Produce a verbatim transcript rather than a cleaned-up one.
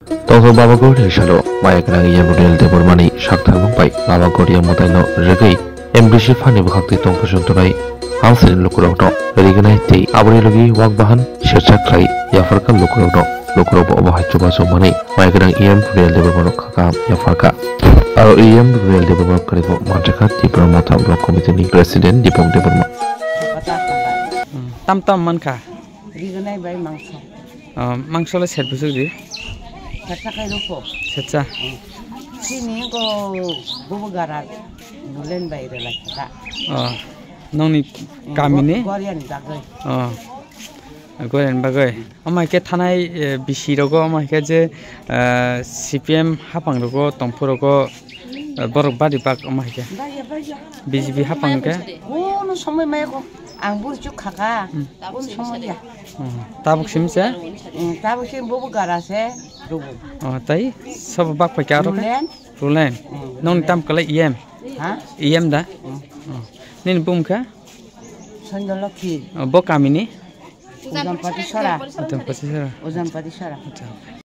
Tongthok Baba Goriani salo maya gwnang E M Rudial Debbarmani saktharmung bai Baba Goria mwtaino rwgwi M D C phani bwkhaktwi tongphai chwng tongnai Alsini lukurokno rignai tei aboni logi wak bahan sersa khlai yapharkha lukurokno. Lukurokbo obo hai chubachu manwi maya gwnang E M Rudial Debbarmano kha kaham yapharkha. Aro E M Rudial Debbarma kwrwngbo manthakha Tipra Motha Block Committee ni President Deepak Debbarma. Tam tam mankha. Rignai bai mangso. Ah, mangso le set bwswk di? Setsa khai rukho. Setsa? Hmm. Chini go bubu gara nulen bai rwlai kha. Ah, nongni kamini? Go-, Goriani bagwi. Ah, Goriani bagwi. Omo hai khe thanai, eh, bisi rogo, omo hai khe je, eh, C P M hapang rogo, tongphuru rogo, eh, borok bari bak omo hai khe. Baya, baya. B J P hapang khe? Kono somoi maya ko, ang buru chuk khaka. Hmm. Kono somoi ya. Hmm. Tabuk sim se? Hmm, tabuk sim bubu gara se, rubu. Oh, tai? Sobo bak pai karo khe? Rulen. Rulen? Hmm, nong Rulen. Tam kala E M? Ha? E M da? Hmm. Oh. Nini bum kha? Sanjolokhi. Oh, bo kamini? Ujampati Sora. Ujampati Sora. Ujampati Sora. Acha.